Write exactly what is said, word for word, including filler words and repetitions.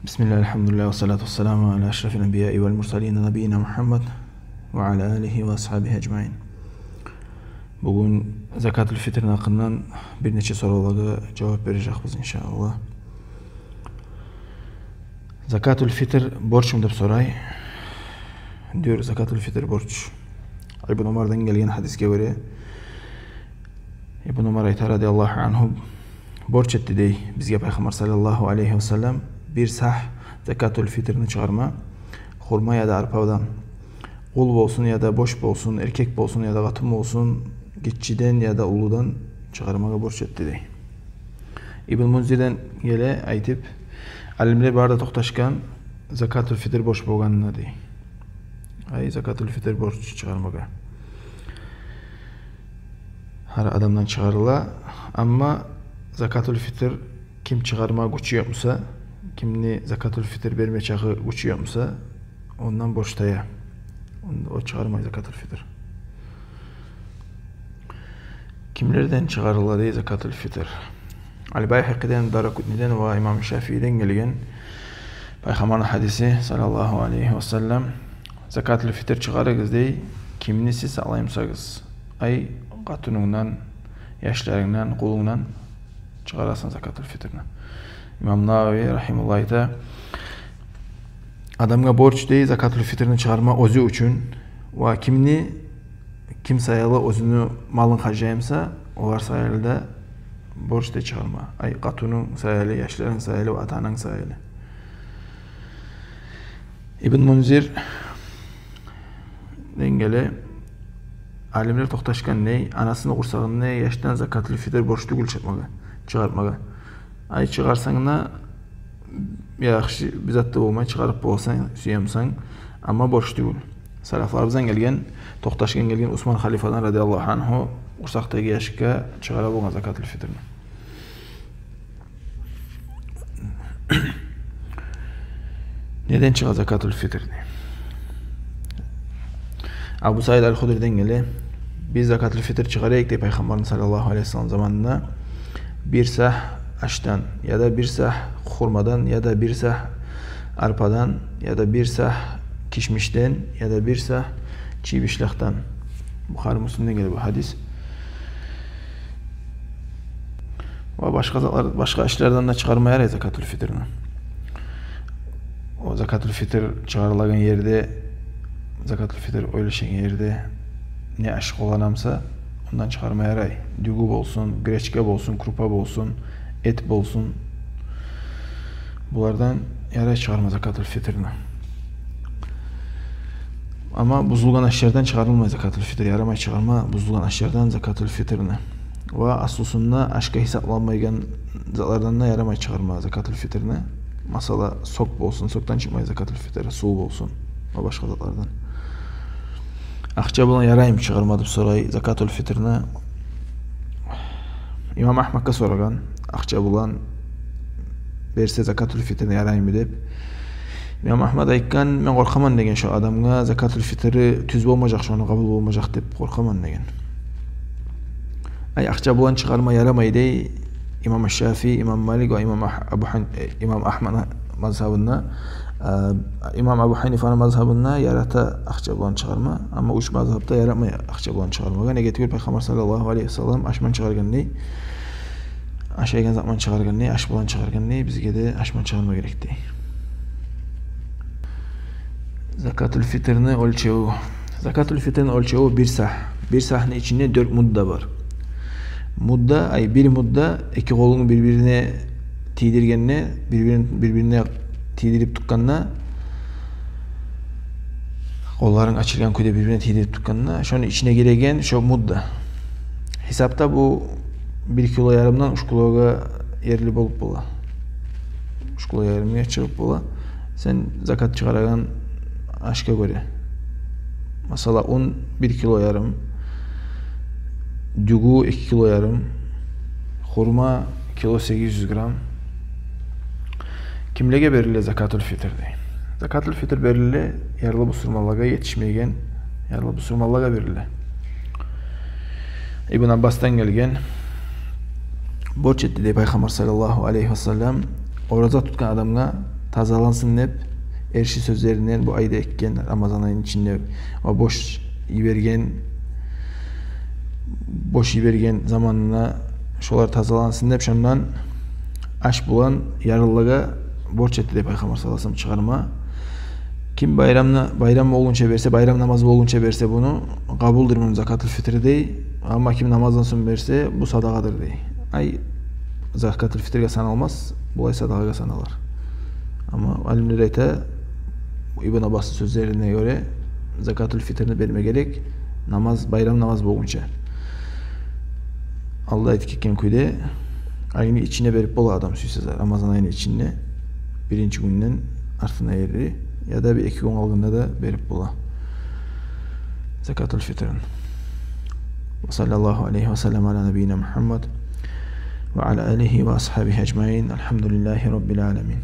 بسم الله، الحمد لله، والصلاة والسلام على أشرف الأنبياء والمرسلين، نبينا محمد وعلى آله وأصحابه أجمعين. Бугюн закатул фитрни гьакъындан бир нече соравлагъа жавап бережекбиз, иншааллагь. Закатул фитр борчму деп сорай. Дюр, закатул фитр борч. Ибн Умардан гелген гьадисге гёре, Ибн Умар айта, радияллагьу ангьу, борч этди дей бизге Пайхаммар, саллаллагьу алайгьи ва саллам, бир сагь закатул фитрни чыгъарма, хурма яда арпадан, къул болсун яда борч болсун, эркек болсун яда къатын болсун, гиччиден яда уллудан чыгъармагъа борч этди дей. Ибн Мунзирден геле айтып, алимлер бары да токъташгъан закатул фитр борч болгъанына дей. Ай, закатул фитр борч чыгъармагъа гьар адамдан чыгъарыла. Амма закатул фитр ким чыгъарма гючю ёкъ буса, кимни закатул фитр берме чакъы гючю ёкъ буса, ондан борч тая. Онда о чыгъармай закатул фитр. Кимлерден чыгъарыла дей закатул фитр? Аль-Байгьакъиден, Даракъутниден ва имам Шафииден гелген Пайхаммарны гьадиси, саллаллагьу алайгьи ва саллам, закатул фитр чыгъарыгъыз дей, кимни сиз сакълай бусагъыз. Ай, къатынындан, яшларындан, къулундан чыгъарасан закатул фитрни. Имам Навави, рагьимагьуллагь, айта, адамгъа борч дей закатул фитрни чыгъарма оьзю учун, ва кимни, ким саялы оьзюню малын харжлай буса, олар саялы да борч дей чыгъарма. Ай, къатынынг саялы, яшларынг саялы ва ата-ананг саялы. Ибн Мунзирден геле, алимлер токъташгъан дей, анасыны къурсагъындагъы яшдан закатул фитр борч тюгюл чыгъармагъа, чыгъармагъа. Ай, чыгъарсанг да, яхшы, бир зат да болмай, чыгъарып боласан, сюе бусанг, амма борч тюгюл. Салафларыбыздан гелген, токъташгъан гелген Усман халифадан, радияллагьу ангьу, къурсакъдагъы яшгъа чыгъара болгъан закатул фитрни. Неден чыгъа закатул фитрни? Абу Саид аль-Худриден геле, биз закатул фитр чыгъара эдик дей Пайхаммарны, саллаллагьу алайгьи ва саллам, заманында бир сагь ашдан, яда бир сагь хурмадан, яда бир сагь арпадан, яда бир сагь кишмишден, яда бир сагь чий бишлакъдан. Бухари, Муслимден геле бу гьадис. Ва башгъа затлар, башгъа ашлардан да чыгъарма ярай закатул фитрни. О закатул фитр чыгъарылагъан ерде, закатул фитр ойлашагъан ерде не аш къоллана буса, ондан чыгъарма ярай. Дюгю болсун, гречка болсун, крупа болсун, эт болсун. Булардан ярай чыгъарма закатул фитрни. Амма бузулгъан ашлардан чыгъарылмай закатул фитр, ярамай чыгъарма бузулгъан ашлардан закатул фитрни. Ва аслусунда ашгъа гьисапланмайгъан затлардан да ярамай чыгъарма закатул фитрни. Масала, сок болсун, сокдан чыкъмай закатул фитр, сув болсун ва башгъа затлардан. Акъча булан яраймы чыгъарма деп сорай закатул фитрни. Имам Агьмадгъа сорагъан, акъча булан берсе закатул фитрни яраймы деп. Имам Агьмад айтгъан, мен къоркъаман деген, шо адамгъа закатул фитри тюз болмажакъ, шону къабул болмажакъ деп къоркъаман деген. Ай, акъча булан чыгъарма ярамай дей имам Шафии, имам Малик ва имам Агь-, Абу Гьан-, э, имам Агьмад мазгьабында, э, имам Абу Гьанифаны мазгьабында ярата акъча булан чыгъарма. Амма уьч мазгьабда ярамай акъча булан чыгъармагъа. Неге тюгюл Пайхаммар, саллаллагьу алайгьи ва саллам, ашман чыгъаргъан дей. Ашайгъан затман чыгъаргъан дей, аш булан чыгъаргъан дей, бизге де ашман чыгъарма герек дей. Закатул фитрни оьлчевю. Закатул фитрни оьлчевю бир сагь. Бир сагьны ичинде дёрт мудда бар. Мудда, ай, бир мудда эки къолунгну бир-бирине тийдиргенде, бир-бирин-, бир-бирине тийдирип тутгъанда, къолларынг ачылгъан кюйде бир-бирине тийдирип тутгъанда, шону ичине гиреген шо мудда. Гьисапда бу бир кило ярымдан уьч килогъа ерли болуп бола. Уьч кило ярымгъа чыгъып бола. Сен закат чыгъарагъан ашгъа гёре. Масала, ун бир кило ярым, дюгю эки кило ярым, хурма кило сегиз юз грамм. Кимлеге бериле закатул фитр дей? Закатул фитр бериле ярлы бусурманлагъа, етишмейген ярлы бусурманлагъа бериле. Ибн Аббасдан гелген, борч этди дей Пайхаммар, саллаллагьу алайгьи ва саллам, ораза тутгъан адамгъа тазалансын деп, эрши сёзлеринден бу айда эккен, Рамазан айны ичинде, ва бош йиберген, бош йиберген заманына шолар тазалансын деп, шондан аш булан ярлылагъа борч этди деп Пайхаммар саллаллагьу алайгьи ва саллам чыгъарма. Ким байрамны, байрам болгъунча берсе, байрам намаз болгъунча берсе, буну къабулдур муну закатул фитри дей. Амма ким намаздан сонг берсе, бу садагъадыр дей. Ай, закатул фитрге саналмас, булай садагъагъа саналар. Амма алимлер айта, Ибн Аббасны сёзлерине гёре, закатул фитрни берме герек намаз, байрам намаз болгъунча. Алда айтып гетген кюйде, айны ичине берип бола адам сюйсе, Рамазан айны ичинде, биринчи гюнден артына ерли, яда бир эки гюн къалгъанда да берип бола закатул фитрин. Ва саллаллагьу алайгьи ва саллам ала набийина Мухаммад ва ала алигьи ва асгьабигьи ажмаин. Альхамдулиллагьи раббил аламин.